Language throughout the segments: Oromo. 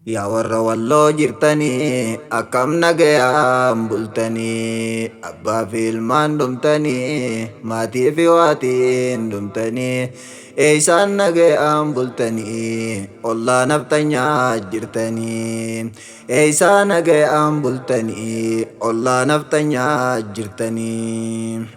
Yaa warra Walloo jirtanii, akkam nagayaan bultanii? Abbaa fi ilmaan dhumtanii, maatii fi waatiin dhumtanii, eeysaan nagayaan bultanii? Ollaa naftanyaa jirtanii, eeysaa nagayaan bultanii? Ollaa naftanyaa jirtanii.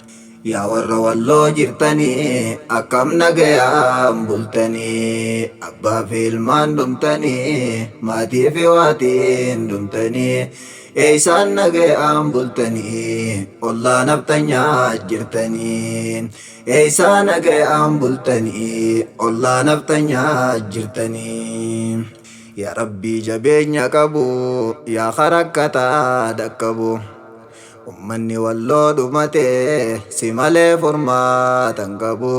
Yaa warra Walloo jirtanii, akkam nagayaan bultanii? Abbaa fi ilmaan dhumtanii, maatii fi waatiin dhumtanii, eeysaan nagayaan bultanii? Ollaa naftanyaa jirtanii, eeysaa nagayaan bultanii? Ollaa naftanyaa jirtanii. Yaa Rabbii jabeenya qabu, yaa harakkataa dhaqqabu. Ummanni Walloo dhumate, si malee furmaatan qabu.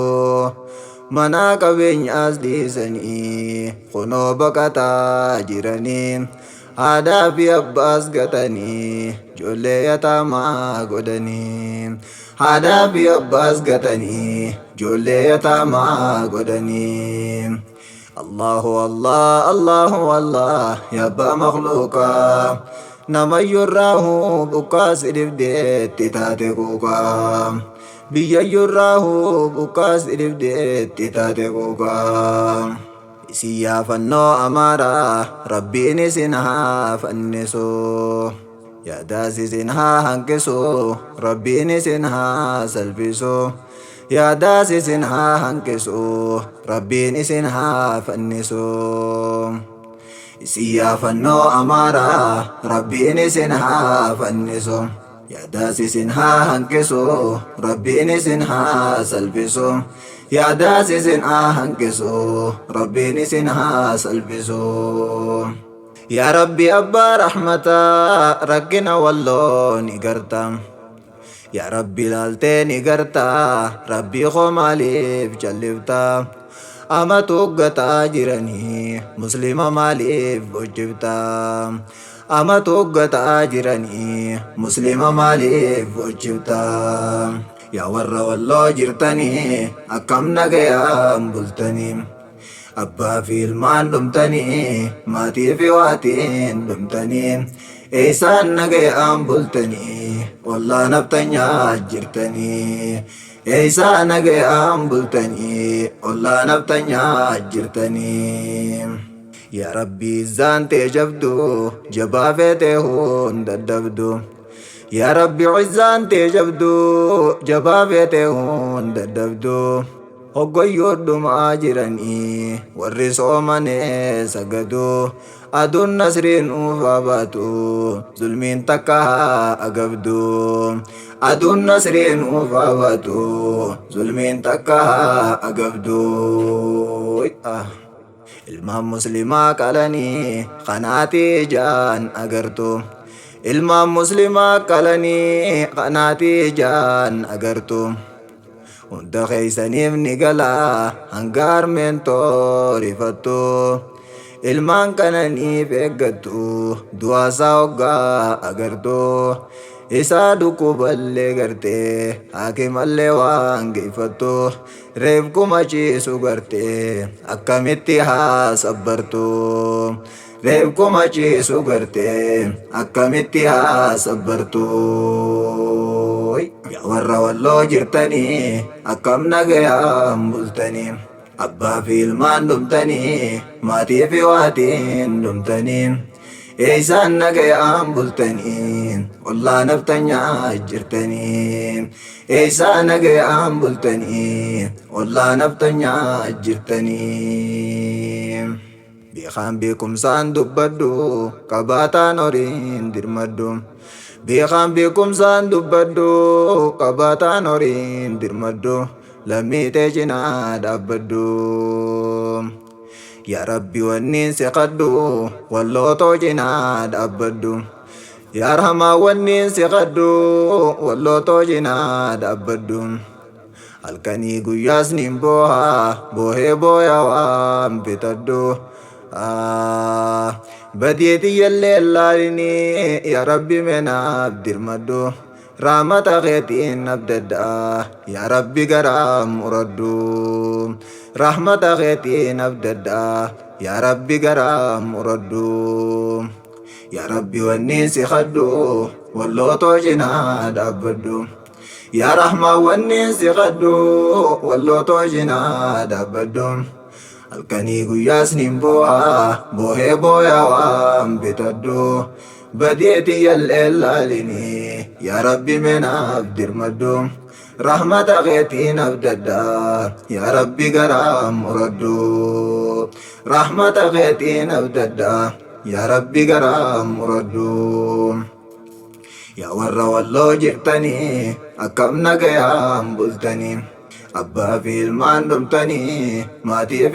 Manaa qabeenyaas dhiisanii kunoo baqataa jiranii. Haadhaa fi abbaas gatanii ijoollee yataamaa godhanii. Haadhaa fi abbaas gatanii ijoollee yataamaa godhanii. Allahu Allah, Allahu Allah, yaa abbaa makhluuqaa. Namayyurraahu buqqaas dhibdeetti taate quuqaa. Biyyayyurraahu buqqaas dhibdeetti taate quuqaa. Isin yaafannoo Amaaraa, Rabbiin isin haa fannisu. Yaadaas isin haa hanqisu, Rabbiin isin haa salphisu. Yaadaas isin haa hanqisu, Rabbiin isin haa fannisu. Isin yaafannoo Amaaraa, Rabbiin isin haa fannisu. Yaadaas isin haa hanqisu, Rabbiin isin haa salphisu. Yaadaas isin haa hanqisu, Rabbiin isin haa salphisu. Yaa Rabbi abbaa rahmataa, rakkina Walloo ni garta. Yaa Rabbi laaltee ni garta, Rabbii koo maaliif callifta? Amatu gataa jiranii, muslima maaliif bochifta? Amatu gataa jiranii, muslima maaliif bochifta? Yaa warra Walloo jirtanii, akkam nagayaan bultanii? Abbaa fi ilmaan dhumtanii, maatii fi waatiin dhumtanii, eessaan nagayaan bultanii? Ollaa naftanyaa jirtanii, eessaa nagayaan bultanii? Ollaa naftanyaa jirtanii. Yaa Rabbi izzaan tee jabdu, jabaa feetee hun daddabdu. Yaa Rabbi izzaan tee jabdu, jabaa feetee hun daddabdu. Hoggoyyoo dhumaa jiranii warri soomanee sagadu. Aduun nasriin uufaa baatu, zulmiin takka haa agabdu. Aduun nasriin uufaa baatu, zulmiin takka haa agabdu. Ilmaan muslimaa qalanii kanaati ijaan agartu. Ilmaan muslimaa qalanii kanaati ijaan agartu. Hunda keeysaniif ni galaa hanga harmeen toorifattu. Ilmaan kananiif eeggattu du'aasaa hoggaa agartu. Isaa dhukkuballee gartee haakimallee waan geeffattu. Reefkuma ciisu gartee akkamitti haa sabbartu? Reefkuma ciisu gartee akkamitti haa sabbartu? Yaa warra Walloo jirtanii, akkam nagayaan bultanii? Abbaa fi ilmaan dhumtanii, maatii fi waatiin dhumtanii, eessaan nagayaan bultanii? Ollaa naftanyaa jirtanii, eessaa nagayaan bultanii? Ollaa naftanyaa jirtanii. Beekaan beekumsaan dubbadhu, qabaataan horiin dirmadhu. Beekaan beekumsaan dubbadhu, qabaataan horiin dirmadhu. Lammii tee cinaa dhaabbadhu. Yaa Rabbi wanniin si kadhu, Wallootoo cinaa dhaabbadhu. Yaa Rahmaan wanniin si kadhu, Wallootoo cinaa dhaabbadhu. Halkanii guyyaas nin booha, boohee booya waan bitadhu. Badii tiyyallee laalinii, yaa Rabbi meenaaf dirmadhu. Rahmata keetiin abdadha, yaa Rabbi garaa muradhu. Rahmata keetiin abdadha, Yaa Rabbi garaa muradhu. Yaa Rabbi wanni si kadhu wallootoo cinaa dhaabbadhu. Yaa Rahmaan wanni si kadhu wallootoo cinaa dhaabbadhu. Halkanii guyyaas nin boo'a boohee booyaa waan bitadhu. Badeeti yal'ee laalinii yaa Rabbi menaaf dirmadhu. Rahmata keetiin abdadha yaa Rabbi garaa muradhu. Rahmata keetiin abdadha yaa Rabbi garaa muradhu. Yaa warra walloo jirtanii akkam nagayaan bultanii abbaa fi ilmaan dhumtanii maatii.